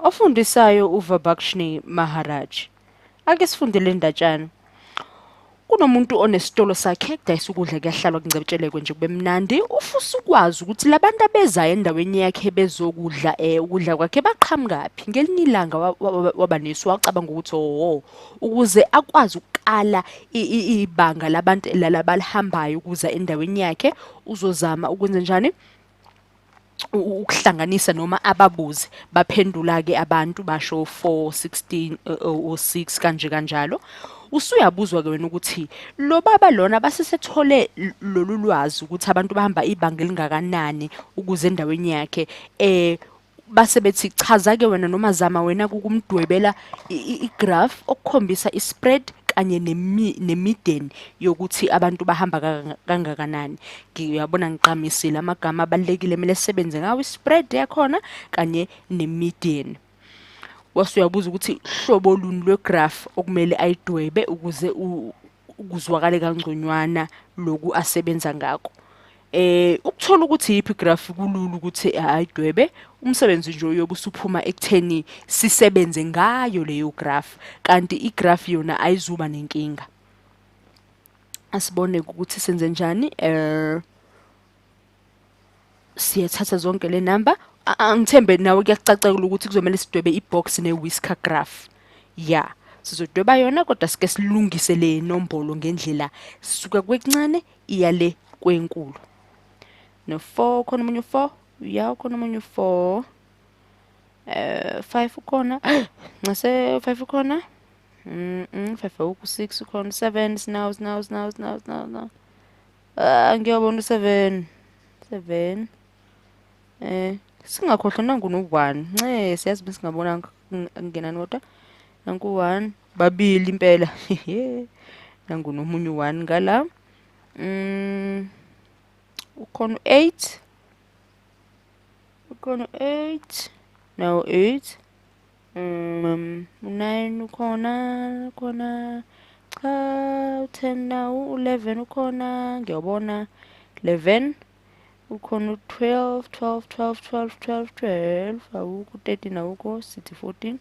Ofundisayo uVabakshni Maharaj. Ake sifunde le ndatshana. Kunomuntu onesitolo sakhe kudayisa ukudla kuyahlalwa kungcebetshelekwe nje kube mnandi. Ufisa ukwazi ukuthi labantu abezayo endaweni yakhe bezokudla ukudla kwakhe baqhamukaphi. Ngelinye ilanga waba nesu wacabanga ukuthi oho ukuze akwazi ukukala ibanga labantu lala balihambayo ukuza endaweni yakhe uzozama ukwenza njani ukuhlanganisa noma ababuze. Baphendula-ke abantu basho 4 16 o6 kanje kanjalo. Usuyabuzwa-ke wena ukuthi lo baba lona basesethole lolu lwazi ukuthi abantu bahamba ibanga elingakanani ukuze endaweni yakhe base bethi chaza-ke wena noma zama wena ukumdwebela i-graph okukhombisa i-spread kanye nemideni yokuthi abantu bahamba kangakanani. Ngiyabona ngiqhamisile amagama abalulekile kumele sisebenze ngawo, i-spread yakhona kanye ne-median. Wase uyabuza ukuthi hlobo luni lwe-graph okumele ayidwebe ukuze kuzwakale kangconywana loku asebenza ngako. Ukuthola ukuthi yiphi graph kulula ukuthi ayidwebe, umsebenzi nje uyobe usuphuma ekutheni sisebenze ngayo leyo graph, kanti i-graph yona ayizuba nenkinga. Asibone ukuthi senze njani. Siyathatha zonke le number. Angithembe nawe kuyakucacela ukuthi kuzomele sidwebe i-box ne-whisker graph. Ya, sizodweba yona kodwa sike silungise le nombolo ngendlela sisuka kwekuncane iya le kwenkulu. No-4 khona omunye u-4, ya khona omunye u-4. 5 ukhona. Ncese 5 ukhona. 5 awukho, 6 ukhona, 7 sinawo, sinawo, sinawo, sinawo, sinawo, sinawo. Ngiyabona u-7. 7. Singakhohlwa nangu no-1. Nce, siyazi besingabona ngingenani kodwa. Nangu 1, babili impela. Nangu nomunye u-1 ngala. Ukhona u-8. Ukhona u-8. Nawo 8. U-9 ukhona, ukhona. Cha, u-10 nawo, u-11 ukhona. Ngiyabona 11. Ukhona u-12, 12, 12, 12, 12, 12. Awukho u-13 awukho, sithi 14,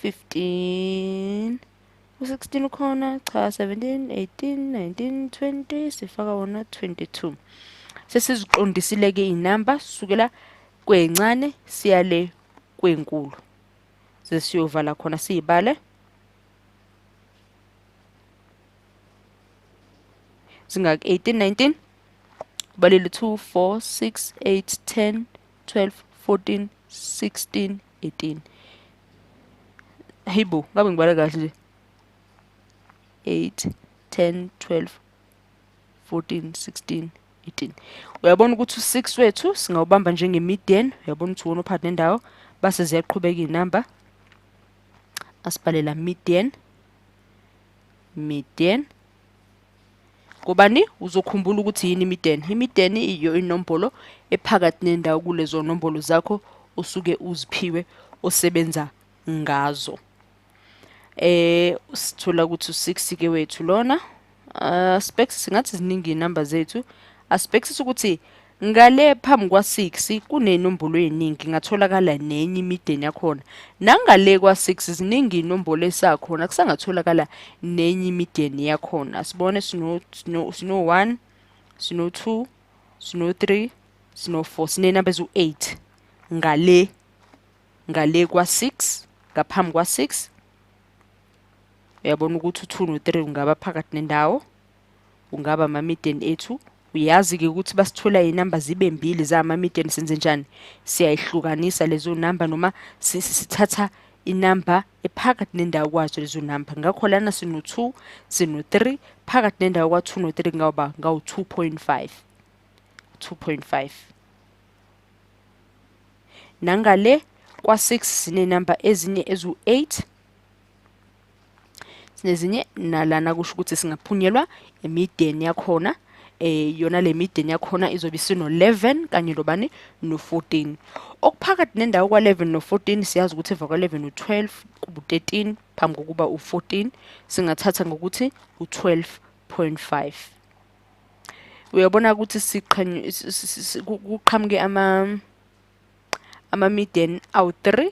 15. U-16 ukhona, cha, 17, 18, 19, 20, sifaka wona 22. Sesiziqondisile-ke iy'namba sukela kwencane siya le kwenkulu. Sesiyovala khona siyibale. Zingaki? 18, 19. Ubalele 2, 4, 6, 8, 10, 12, 14, 16, 18. Hayibo, ngabe ngibala kahle nje. 8, 10, 12, 14, 16, 18. Uyabona ukuthi u-6 wethu singawubamba njenge-median. Uyabona ukuthi uwona ophakathi nendawo. Base ziyaqhubeka iy'namba. Asibhalela median. Median. Ngobani? Uzokhumbula ukuthi yini i-median. I-median iyo inombolo ephakathi nendawo kulezo nombolo zakho osuke uziphiwe osebenza ngazo. Sithola ukuthi u-6 ke wethu lona. Specs singathi ziningi inamba zethu. Aspeksisa ukuthi ngale phambi kwa-6 kunenombolo eziningi, ngatholakala nenye imideni yakhona. Nangale kwa-6 ziningi inombolo esakhona, kusangatholakala nenye imideni yakhona. Sibone sino 1, sino 2, sino 3, sino 4, sinenamba ezu-8 ngale kwa-6, ngaphambi kwa-6. Uyabona ukuthi u-2 no-3 ungaba phakathi nendawo, ungaba ama-median ethu. Uyazi-ke ukuthi basithola iy'namba zibe mbili zama-median, senze njani? Siyayihlukanisa lezo namba noma sithatha inamba ephakathi nendawo kwazo lezo namba. Ngakho lana sino-2, sino-3, phakathi nendawo kwa-2 no-3 kungaba ngawu-2.5. 2.5. Nangale kwa-6 sinenamba ezinye ezu-8. Sinezinye nalana kusho ukuthi singaphunyelwa emideni yakhona. Yona le mideni yakhona izobe isino-11 kanye nobani no-14. Okuphakathi nendawo kwa-11 no-14 siyazi ukuthi emva kwa-11 u-12 kuba u-13 phambi kokuba u-14, singathatha ngokuthi u-12.5. Uyabona ukuthi kuqhamuke ama-median awu-3.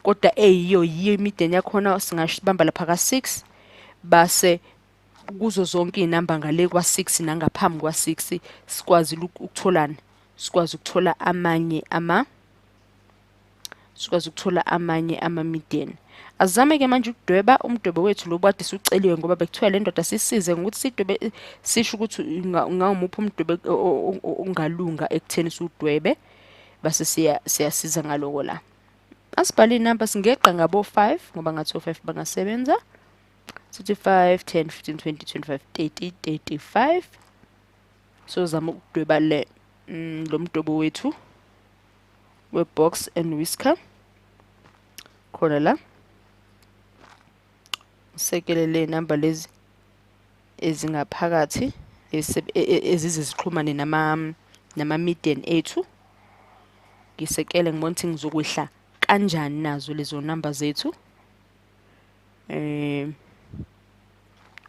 Kodwa eyiyo yiyo i-median yakhona, singashibamba lapha ka-6, base kuzo zonke iy'namba ngale kwa-6 nangaphambi kwa-6 sikwazi ukutholani, sikwazi ukuthola amanye ama sikwazi ukuthola amanye ama-median. Azame-ke manje ukudweba umdwebo wethu lo kade suceliwe, ngoba bekuthiwa le ndoda sisize ngokuthi sidwebe, sisho ukuthi ungawumuphi umdwebo ongalunga ekutheni siwudwebe, base siyasiza ngaloko la. Asibhale iy'namba, singeqa ngabo-5 ngoba ngathi o-5 bangasebenza. Sithi 5, 10, 15, 20, 25, 30, 35. Sozama ukudweba le lo mdwebo wethu we-box and whisker khona la. Ngisekele le namba lezi ezingaphakathi ezize zixhumane nama-median ethu. Ngisekele ngibone ukuthi ngizokwehla kanjani nazo lezo namba zethu.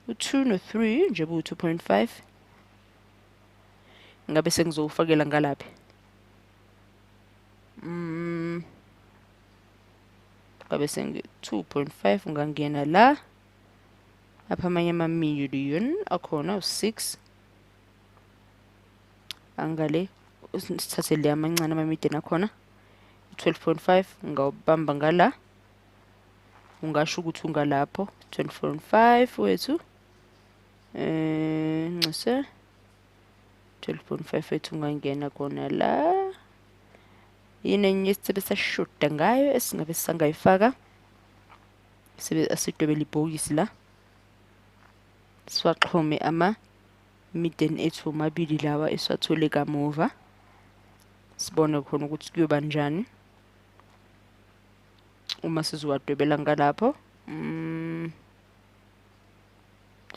U-2 no-3 nje bu-2.5, ngabe sengizowufakela ngalaphi? Ngabe sengi 2.5 ungangena la. Apha amanye ama-median akhona u-6 angale, sithathe le amancane ama-median akhona 12.5, ngawubamba ngala, ungasho ukuthi ungalapho 12.5 wethu, ncise 12.5 wethu ungangena khona la. Yini enye esithebe sashoda ngayo esingabe sisangayifaka? Sibe asidwebele ibhokisi la, siwaxhome ama-median ethu omabili lawa esiwathole kamuva, sibone khona ukuthi kuyoba njani uma sizowadwebela ngalapho.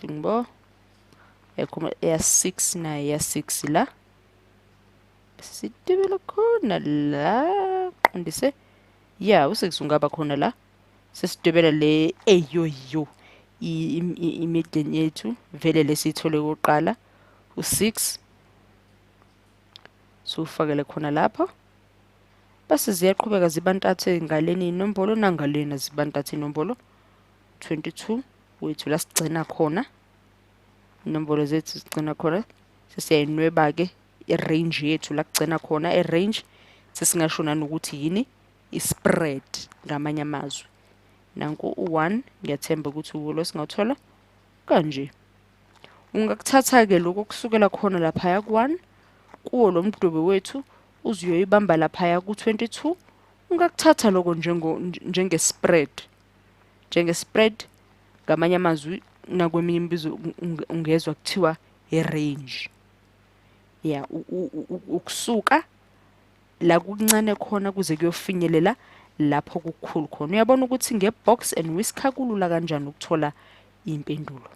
Ngibo yakhoma ya 6 naye ya 6 la, sidwebela khona la, qondise ya u6 ungaba khona la. Sesidwebela le eyoyo i-median yethu vele lesiyithole kokuqala u6, siwufakele khona lapho. Base ziyaqhubeka zibantathe ngaleni inombolo nangalena zibantathe inombolo 22 wethu la sigcina khona inombolo zethu zigcina khona. Sesiyayinweba-ke i-range yethu la kugcina khona i-range, sesingasho nanokuthi yini i-spread ngamanye amazwi. Nanku u-1, ngiyathemba ukuthi uwo lo singawuthola kanje. Ungakuthatha-ke lokho kusukela khona laphaya ku-1 kuwo lo mdwebo wethu uze uyoyibamba laphaya ku-22. Ungakuthatha lokho njenge-spread, njenge-spread ngamanye amazwi, nakweminye imibizo ungezwa kuthiwa i-range ya ukusuka la kuncane khona kuze kuyofinyelela lapho kukhulu khona. Uyabona ukuthi nge-box and whisker kulula kanjani ukuthola impendulo.